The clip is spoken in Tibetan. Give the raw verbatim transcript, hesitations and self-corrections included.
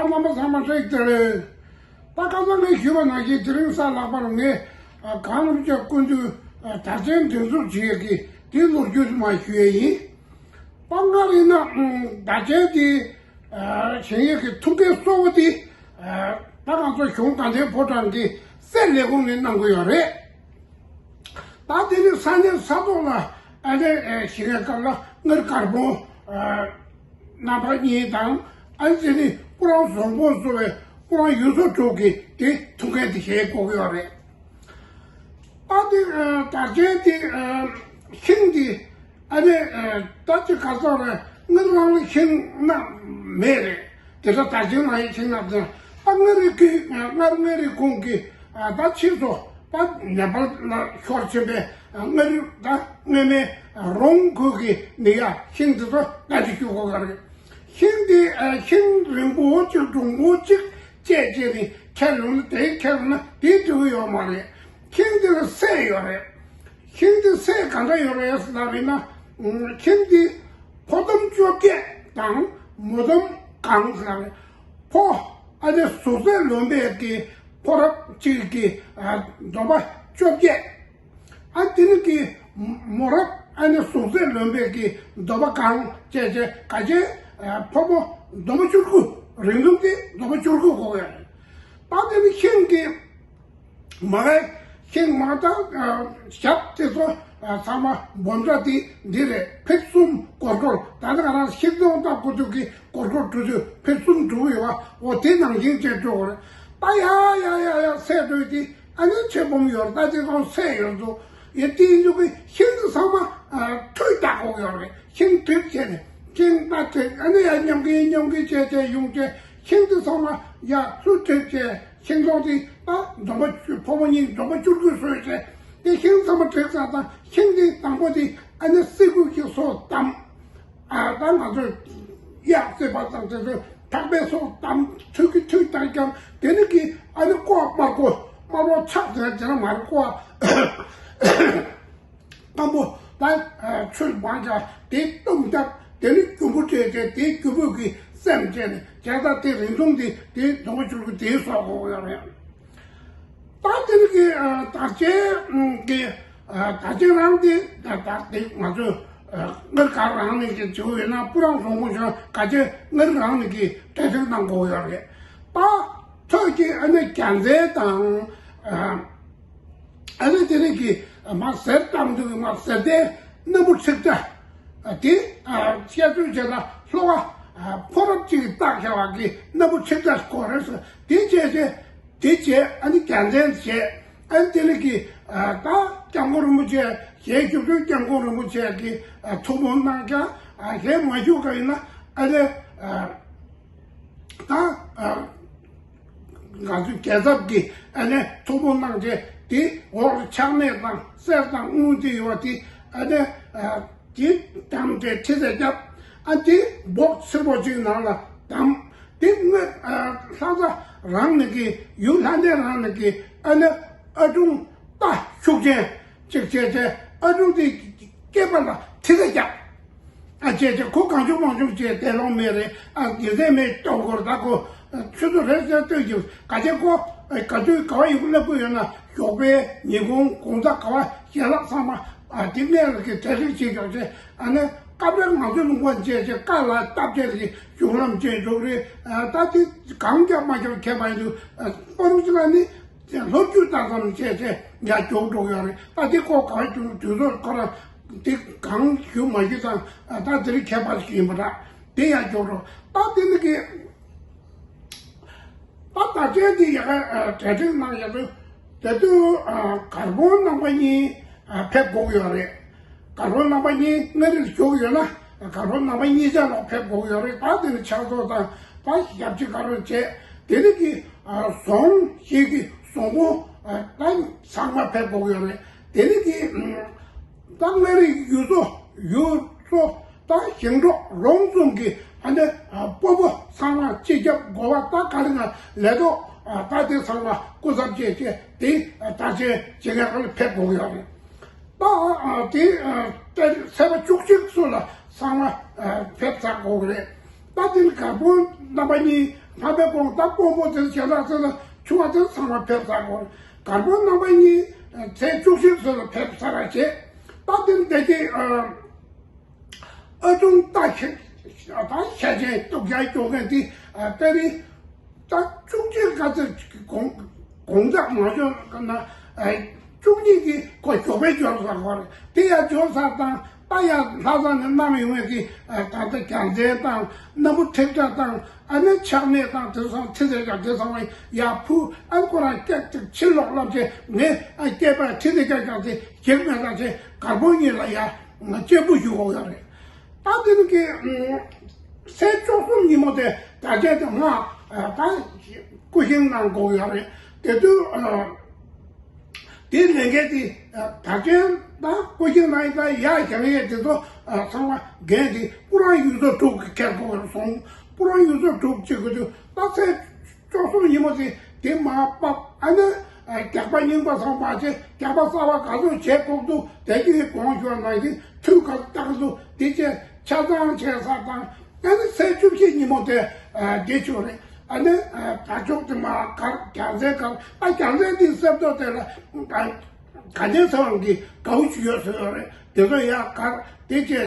རྣམ་པ་ཚང་མ་བཀྲ་ཤིས་བདེ་ལེགས། ད་ཁ་སང་ངས་ཞུས་པ་ནང་བཞིན་དེ་རིང་གཟའ་ལྷག་པར་ངས་གངས་རིན་པོ་ཆེ་སྐུ་མདུན་དར་ཆེན་འདེབས་འཛུགས་བྱེད་ཡས་ཀྱི་དེའི་ལོ་རྒྱུས་དེ་མར་ཞུ་ཡས་ཡིན། ད་སྔར་ཡིན་ན་དར་ཆེན་དེ་བཞེངས་ཡས་ཀྱི་ཐུགས་འགན་གཙོ་བོ་དེ་ད་ང་ཚོ་གཞུང་དགའ་ལྡན་ཕོ་བྲང་གི་སྲས་ལས་ཁུངས་ནས་གནང་གི་ཡོད་རེད། ད་དེ་ནི་ས་གནས་ས་ཐོག་ལ་ཨ་ནི་ཨེ་ཞིག་གི་སྐབས་ལ་སྔར་དཀར་པོ་ཨ་རྣམ་པ་གཉིས་དང་ཨ་ནི་དེ་ནི་སྤུ་རང་བཟང་པོ་སོགས་པའི་སྤུ་རང་ཡུལ་ཚོ་དྲུག་གི་དེ་ཐུགས་འགན་དེ་བཞེས་དགོས་ཀྱི་ཡོད་རེད། ད་དེ་ཨ་དར་ཆེན་དེ་ཨ་ཤིང་དེ་ཨ་ནི་ཨ་ད་ཅི་ག་ཚོད་རེད། སྔར་རང་ལ་ཤིང་སྣ་མེད་རེད། དེ་ཚོ་དར་ཆེན་ལ་ཡི་ཤིང་སྣ་དེ་ད་སྔར་རི་ཀི་སྔར་སྔར་རི་ཁོང་གི་ཨ་ད་ཕྱིས་སུ་ད་ནེ་པཱལ་ལ་ཤོར་ཕྱིན་པའི་སྔར་ད་སྔོན་མའི་རོང་ཁུལ་གྱི་ནི་ཡ་ཤིང་དེ་ཚོ་ད་ཅི་བཤུ་དགོས་ཀྱི་རེད། ཤིང་དེ་ཨ་ཤིང་རིང་པོ་གཅིག་གྲུང་པོ་གཅིག་བཅད་བྱས་ནས་ཁྱེར་ཡོང་ན་དེ་ཁྱེར་ཡོང་ན་དེ་འགྲིག་གི་ཡོད་མ་རེད། ཤིང་དེ་ལ་སྲས་ཡོད་རེད། ཤིང་དེ་སྲས་ག་འདྲ་ཡོད་རེད་ཟེར་ལབ་ཡིན་ན། ཤིང་དེ་ཕོ་འདོམ་བཅོ་བརྒྱད་དང་མོ་འདོམ་གང་ཟེར་ལབ་རེད། ཕོ་ཨ་ནི་གཟུགས་ཚད་ལོན་པའི་གི་ཕོ་རབ་གཅིག་གི་ཨ་འདོམ་པ་བཅོ་བརྒྱད། ཨ་དེ་ནི་གི་མོ་རབ་ཨ་ནི་གཟུགས་ཚད་ལོན་པའི་གི་འདོམ་པ་གང་བཅས་བཅས་ག་བྱས་ཨ་ཕོ་མོ་འདོམ་པ་བཅུ་དགུ། རིང་ཐུང་དེ་འདོམ་པ་བཅུ་དགུ་དགོས་ཡོད་རེད། ད་དེ་ནི་ཤིང་གི་མ་གའི་ཤིང་མ་དང་ཞབས་དེ་ཚོ་ཚང་མ་སྦོམ་ཕྲ་དེ་འདི་རེད། ཕིཊ་གསུམ་སྒོར་སྒོར། ད་ནི་ང་རང་ཤིང་སྡོང་བཏབ་དགོས་དུས་ཀྱི་སྒོར་སྒོར་འགྲོ་དུས་ཕིཊ་གསུམ་འགྲོ་གི་ཡོད་པ། འོ་དེ་ནང་བཞིན་བྱས་འགྲོ་དགོས་རེད། ད་ཡ་ཡ་ཡ་ཡ་སྲས་འགྲོ་ཡི་དེ་ཨ་ནི་ཆེ་སྦོམ་ཡོད་རེད། ད་དེ་ཚོ་སྲས་ཡོད་འདུག་ཡ་དེ་ཡིན་དུས་ཀྱི་ཤིང་དེ་ཚང་མ་ཨ་ཁྲུས་བཏང་དགོས་ཡོད་རེད། ཤིང་བསྒྲིགས་བྱས་ནས་ཤིང་ད་བསྒྲིགས་ཨ་ནི་ཡ་མཉམ་གི་མཉམ་གི་བྱས་བྱས་ཡོང་བྱས་ཤིང་དེ་ཚང་མ་ཡ་ལྷུ་བསྒྲིགས་བྱས། ཤིང་སྡོང་དེ་ད་འདོམ་པ་བཅུ་ཕོ་མོ་གཉིས་འདོམ་པ་བཅུ་དགུ་བཟོས་བྱས། དེ་ཤིང་ཚང་མ་བསྒྲིགས་ཚར་དང་ཤིང་དེ་དང་པོ་དེ་ཨ་ནི་སེ་གོལ་གྱི་སོ་བསྡམས། ཨ་ད་ང་ཚོས་གཡག་བསད་པ་དང་དེ་ཚོས་ཐག་པའི་སོ་བསྡམས། ཐུག་གི་ཐུག་བཏང་ཀྱང་དེ་ནི་གི་ཨ་ནི་ཀོ་དམར་པོ་དམར་པོ་ཆགས་ཟེར་དེ་ན་མ་རེད། ཀོ་སྐམ་པོ་ད་ཆུ་མང་ཀྱང་དེ་བཏུམ་བཏབ། དེ་ནི་རྒྱུ་བུ་སྤྲད་དེ་དེའི་རྒྱུ་བུ་གི་སེམས་བཅད་ནས་བྱས་ད་དེ་རིན་ཐུང་དེ་དེ་འདོམ་པ་བཅུ་དགུ་དེའི་སོ་དགོས་ཡོད་རེད། ད་དེ་ནི་གི་ཨ་དར་ཆེན་གི་ཨ་དར་ཆེན་རང་དེ་ད་ད་དེ་ང་ཚོས་ཨ་སྔར་ག་རང་ནས་ཀྱི་བྱེད་དགོས་ཡོད་ན་སྤུ་རང་བཟང་པོ་བྱུང་ག་ཆེ་སྔར་རང་ནས་ཀྱི་གྲ་སྒྲིག་གནང་དགོས་ཡོད་རེད། ད་ཐོད་ཀྱི་ཨ་ནི་རྒྱལ་མཚན་དང་ཨ་ཨ་ནི་དེ་ནི་གི་མ་ཟེར་གཏམ་དུ་མ་ཟེར་དེ་སྣམ་བུ་ཁྲིག་ཁྲ་དེ་ཨ་བཤད་ཚུལ་བྱས་ན་ལྷོ་བ་ཨ་ཕོ་རབ་ཅིག་བཏགས་བྱ་བ་གི་སྣམ་བུ་ཁྲིག་ཁྲ་དགོས་རེད་ཟེར། དེ་བྱས་བྱས། དེ་བྱས་ཨ་ནི་རྒྱལ་མཚན་བྱས། ཨ་ནི་དེ་ནི་གི་ཨ་ད་སྐྱབས་མགོན་རིན་པོ་ཆེ་ཞལ་བཞུགས་དུས་སྐྱབས་མགོན་རིན་པོ་ཆེ་གི་ཨ་ཐུགས་ཕམ་གནང་ཀྱང་ཨ་ཞལ་མ་བཞུགས་ག་ཡིན་ན་ཨ་ནི་ཨ་ད་ཨ་ང་ཚོའི་རྒྱལ་ཚབ་ཀྱི་ཨ་ནི་ཐུགས་ཕམ་གནང་བྱས་དེ་འོག་ལ་ཆག་མེད་དང་གསེར་དང་དངུལ་དེ་ཡོད་པ་དེ་ཨ་ནི་ཨ། དེ་བསྡམས་ཏེ་ཁྲི་ཚེ་བརྒྱབ། ཨ་དེ་འབོག་སེར་པོ་གཅིག་ནང་ལ་བསྡམས། དེ་སྔོན་ཨ་ལྷ་ས་རང་ནས་ཀྱི་ཡུལ་ལྷ་ལྡན་རང་ནས་ཀྱི་ཨ་ནི་ཨ་ཀྲུང་རྟ་ཤུགས་ཅན་གཅིག་བྱས་བྱས་ཨ་ཀྲུང་དེ་སྐེད་པ་ལ་ཁྲི་ཚེ་བརྒྱབ། ཨ་བྱས་བྱས་ཁོ་གང་བྱུང་མང་བྱུང་བྱས་དེ་ལོང་མེད་རེད། ཨ་དགེ་མཚན་མེད་སྐྱོང་དགོས་རེད། ད་ཁོ་ཆུ་ཚོད་རེ་ཟེར་ལྟོས་ཀྱི་ག་ཅེ་ཁོ་ག་དུས་ག་བ་ཡོད་སླེབས་དགོས་ཡོད་ན་ཞོགས་པའི་ཉིན་གུང་དགོང་དག་ག་བ་ཞལ་ལག་ཚང་མ། ཨ་དེ་སྔས་ལ་གི་གྲ་སྒྲིག་བྱེད་ཆོག་ཅེས། ཨ་ནི་སྐབས་རེ་ང་ཚོའི་ལུང་པ་མཇལ་ཅེས་བཀའ་ལ་སྟབས་བདེ་ལ་གི་གཞུང་ལམ་ཅེས་འགྲོ་གི་རེད། ཨ་ད་དེ་གང་རྒྱབ་མ་རྒྱབ་ཁྱད་པར་ཡིན་འདུག་ཨ་པ་རུ་ཅི་ལ་ནི་ལོ་རྒྱུས་ལྟར་ཙམ་བྱས་ཏེ་ཡར་མགྱོགས་འགྲོ་གི་ཡོད་རེད། ད་དེ་ཁོ་གང་བྱུང་དུས་ཚོད་ཁོ་རང་དེ་གང་ཞུ་མ་ཞུ་དང་ཨ་ད་དེ་རིགས་ཁྱད་པར་ཞིག་ཡིན་པ་འདྲ། དེ་ཡར་མགྱོགས་འགྲོ། ད་དེ་ནི་གི་ད་ད་ཅན་དེ་ཡ་ག་གྲ་སྒྲིག་གནང་ཡ་དུ་དེ་དུས་གར་པོ་རྣམ་པ་གཉིས་ཕེབས་དགོས་ཀྱི་ཡོད་རེད། གར་པོ་རྣམ་པ་གཉིས་མངའ་རིས་བཞུགས་ཡོད་ན་གར་པོ་རྣམ་པ་གཉིས་ཆ་ལོག་ཕེབས་དགོས་ཀྱི་ཡོད་རེད། ད་དེ་ནི་ཕྱག་རྫོགས་དང་ད་ཞབས་ཕྱི་ག་རེ་བྱས། དེ་ནི་གི་ཟོང་ཞིག་གི་ཟོང་པོ་ད་ཚང་མ་ཕེབས་དགོས་ཀྱི་ཡོད་རེད། དེ་ནི་གི་ད་མངའ་རིས་ཡུལ་ཚོ་ཡུལ་ཚོ་ད་ཞིང་འབྲོག་རོང་གསུམ་གྱི་ཨ་ནི་སྤོ་བོ་ཚང་མ་སྤྱི་ཁྱབ་འགོ་བ་ད་ག་རེ་ང་ལས་ཐོག་ད་དེ་ཚང་མ་སྐུ་ཚབ་བཅས་བཅས་དེ་ད་ཆེ་བྱེད་མཁན་ག་ལ་ཕེབས་དགོས་ཀྱི་ཡོད་རེད། ད་དེ་ཚེས་པ་བཅུ་གཅིག་སོགས་ལ་ཚང་མ་ཕེབས་ཚར་དགོས་ཀྱི་རེད། ད་དེ་ནི་གར་དཔོན་རྣམ་པ་གཉིས་ལྷག་པའི་དགོངས། ད་དཔོན་པོ་དེ་ཚོ་ཞལ་ལག་ཚོ་ལ་ཆུང་བ་དེ་ཚོ་ཚང་མ་ཕེབས་ཚར་གོ། གར་དཔོན་རྣམ་པ་གཉིས་ཚེས་བཅུ་བཞི་ཚོ་ལ་ཕེབས་ཚར་བ་བྱས། ད་དེ་ནི་དེ་གི་ཨ་ཨ་ཆུང་ད་ཤ་ད་ཤ་ཆེན་སྟོབས་རྒྱག་སྐྱོ་མཁན་དེ་ཨ་དཔེ་རིང་། ད་བཅུ་གཅིག་ག་ཚོད་དགོང་དགོང་དག་མ་འབྱོར་ན་ཨ་བཅུ་གཉིས་ཀྱི་ཁོ་ཞོགས་པའི་འབྱོར་ཚར་བ་རེད། དེ་ཡང་འབྱོར་ཚར་དང་ད་ཡང་ལྷ་ས་ནས་གནམ་ཡོང་བའི་གི་ཨ་ད་ལྟ་རྒྱལ་མཚན་དང་སྣམ་བུ་ཁྲེག་ཁྲ་དང་ཨ་ནི་ཆག་ནས་དང་དེ་སང་ཁྲི་ཚེ་རྒྱ་དེ་སང་བའི་ཡར་ཕུ་ཨ་ཁོ་རང་སྐད་ཅིག་ཕྱིར་ལོག་ལབ་བྱས། ངས་ཨ་སྐད་པ་ཁྲི་ཚེ་རྒྱ་རྒྱག་ཚེ་གེགས་མེད་ད་ཆེ་གར་དཔོན་གཉིས་ལ་ཡ་ང་གཅེན་པོ་ཞུ་དགོས་ཡོད་རེད། ད་དེ་ནི་གི་ཚེས་བཅུ་གསུམ་ཉིན་མོ་དེ་ད་ཆ་དེ་ང་ད་སྐུ་བཞེངས་གནང་དགོས་ཡོད་རེད། དེ་དུས་དེའི་ལས་འགན་དེ་ད་ཆ་ད་སྐུ་བཞེངས་གནང་ཡིན་ད་ཡ་བཞེངས་ཡས་དེ་ཚོ་ཚང་མ་འགན་དེ་སྐུ་རང་ཡུལ་ཚོ་དྲུག་གི་ཁྱེར་དགོས་རེད་སོང་། སྐུ་རང་ཡུལ་ཚོ་དྲུག་བྱེད་དགོས་དུས་ད་ཚེས་བཅུ་གསུམ་ཉིན་མོ་དེ་དེ་མར་ཕབ། ཨ་ནི་རྒྱག་པ་རྙིང་པ་སོང་མ་བྱེད། རྒྱག་པ་གསར་པ་ག་ཚོད་བྱེད་དགོས་འདུག་དེ་གི་དགོངས་ཞུ་གནང་གི་དུས་ག་ཚོད་བཏང་འདུག་དེ་བྱས་ཆ་ཚང་བྱས་ཚར་དང་། ཨ་ནི་ཚེས་བཅུ་བཞི་ཉིན་མོ་དེ་དེ་བྱུང་རེད། ཨ་ནི་ད་ཕྱོགས་དེ་མར་གར་རྒྱལ་མཚན་གར་ཨ་རྒྱལ་མཚན་དེ་གསེར་ཐོག་དེ་ལ་ག་ནས་ཚང་གི་དགའ་བོ་ཞིག་ཡོད་ཟེར་ཡོད་རེད། དེ་ཚོ་ཡང་གར་དེ་བྱས།